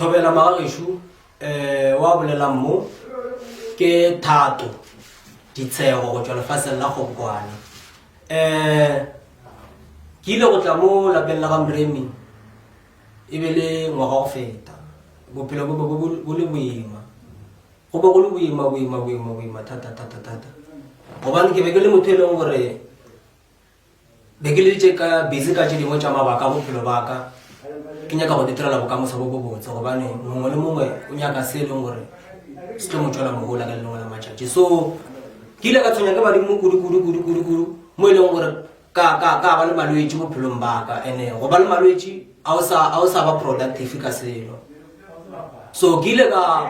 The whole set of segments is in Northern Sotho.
Thobela magagešo um wa bolelang mo ke Thato Ditshego go tšwa lefaseng la Kgobokwane. Um ke ile go tla mo lapeng la ga Moremi e be le ngwaga go feta. Bophelo bo be bo le boima. Go be go le boima boima boima boima thata thata thata. Gobane ke be ke le motho e leng gore Be ke leditše ka busy ka tše dingwe tša mabaka a bophelo ba ka, ke nyaka go ditirela bokamoso bo bobotse gobane mongwe le mongwe o nyaka se e leng gore se tlo mo tšwela mohola ka le lengwe la matšatši. So ke ile ka tshwenya ke badimo kudu kudu kudu kudu kudu mo e leng gore ka ka ka ba le malwetši bophelong ba ka ene go ba le malwetši a o sa a o sa ba productive ka selo. So ke ile ka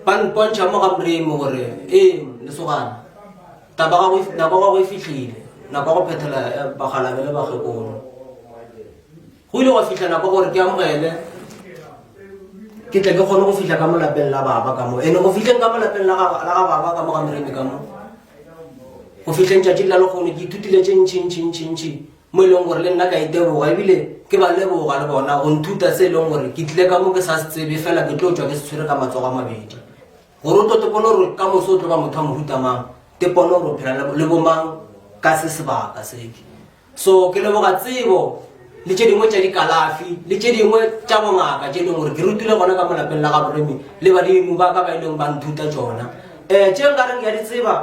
ba mpontšha mo ga Moremi gore ee lesogana Taba gago, nako ya gago e fihlile, nako ya go phethela eh, bakgalabe le bakgekolo. Go ile gwa fihla nako gore ke amogele ke tle ke kgone go fihla ka mo lapeng la baba ka mo ene go fihleng ka mo lapeng la ga baba ka mo ga moremi ka mo go fihleng tšatši la lekgono ke ithutile tše ntšhi ntšhi ntšhi ntšhi mo e leng gore le nna ka iteboga ebile ke ba leboga le bona go nthuta se e leng gore ke tlile ka mo ke sa se tsebe fela ke tlo tšwa ke se tshwere ka matsogo a mabedi Gore o tlo te pone gore ka moso o tlo ba motho wa mohuta mang, te pone gore o phela le bomang ka se sebaka se. So ke leboga tsebo le tše dingwe tša dikalafi le tše dingwe tša bongaka tše e leng gore ke rutile gona ka mo lapeng la ga Moremi le badimo ba ka ba e leng ba nthuta tšona. Um tše nka reng ke a di tseba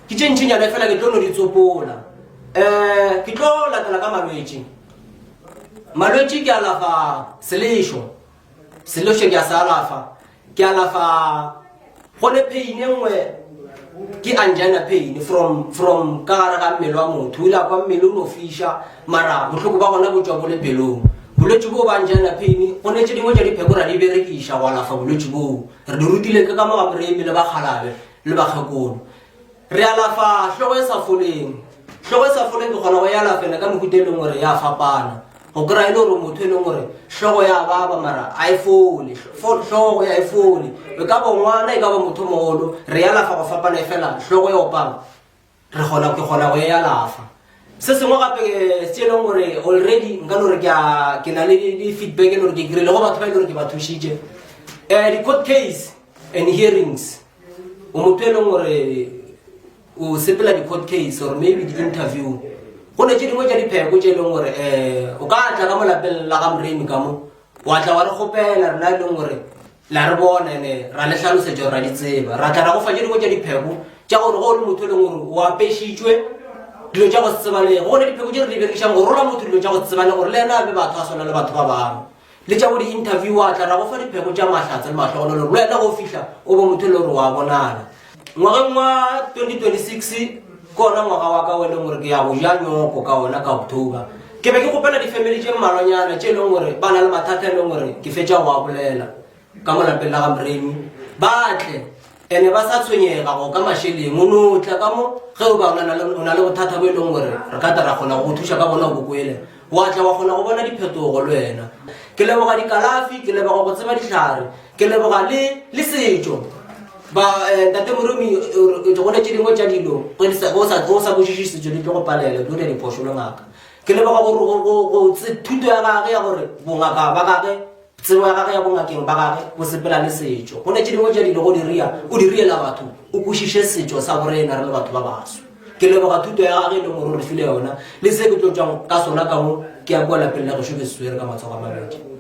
ke tše ntšinyana fela ke tlo no di tsopola. Um ke tlo latela ka malwetši. Malwetši ke alafa selešo, selešo ke a se alafa. Ke alafa go ne pain e nngwe ke angina pain from from ka gare ga mmele wa motho o ile a kwa mmele o no fiša mara bohloko ba gona bo tšwa bo le pelong bolwetši boo ba angina pain go ne tše dingwe tša dipheko ra di berekiša go alafa bolwetši boo re di rutile ke ka mo ga moremi le bakgalabe le bakgekolo Re alafa hlogo e sa foleng. Hlogo e sa foleng ke kgona go e alafa ene ka mehuta e leng gore ya fapana. Go kry-a e le gore motho e leng gore hlogo ya baba mara a e fole, hlogo ya e fole. E ka ba ngwana e ka ba motho mogolo, re e alafa go fapana e fela hlogo e opang re kgona ke kgona go e alafa. Se sengwe gape se e leng gore already nka no re ke a ke na le feedback e le gore ke kry-ile go batho ba e le gore ke ba thušitše. Di-court case and hearings. O motho e leng gore o sepela di-court case or maybe di-interview go ne tše dingwe tša dipheko tše e leng gore um o ka tla ka mo lapeng la ga moremi ka mo wa tla wa re kgopela rena e leng gore la re bona ene ra le hlalosetša gore ra di tseba ra tla ra go fa tše dingwe tša dipheko tša gore go o le motho e leng gore o apešitšwe dilo tša go se tsebalege go ne dipheko tše re di berekišang go rola motho dilo tša go se tsebale gore le ena a be batho a swana le batho ba bangwe Le tša bo di-interview wa tla ra go fa dipheko tša mahlatse le mahlogonolo gore le wena ge o fihla o be motho e le gore wa bonala. Ngwageng wa 2026 ke ona ngwaga wa ka o e leng gore ke ya go ja nyoko ka ona ka October. Ke be ke kgopela di-family tše mmalwanyana tše e leng gore ba na le mathata e leng gore ke fetša go a bolela ka mo lapeng la ga Moremi ba tle Ene ba sa tshwenyega go ka mašeleng. O no tla ka mo ge o ba o na le o na le bothata bo e leng gore re ka tla ra kgona go go thuša ka bona o bo kwele. Wa tla wa kgona go bona diphetogo le wena. Ke leboga dikalafi, ke leboga go tseba dihlare, ke leboga le le setšo. Ba eh, Ntate Moremi go ne tše dingwe tša dilo ge di sa o sa o sa kwešiše setšo di tlo go palela, o tlo dira diphošo le ngaka. Ke leboga gore go go go thuto ya gage ya gore bongaka ba gage Tsebo ya gagwe ya bongakeng ba gagwe bo sepela le setšo. Go ne tše dingwe tša dilo go di ria, o di riela batho, o kwešiše setšo sa borena re le batho ba baso. Ke leboga thuto ya gagwe e leng gore o re file yona, le se ke tlo tšwang ka sona ka mo ke ya kua lapeng la gešo ke se swere ka matsogo a mabedi.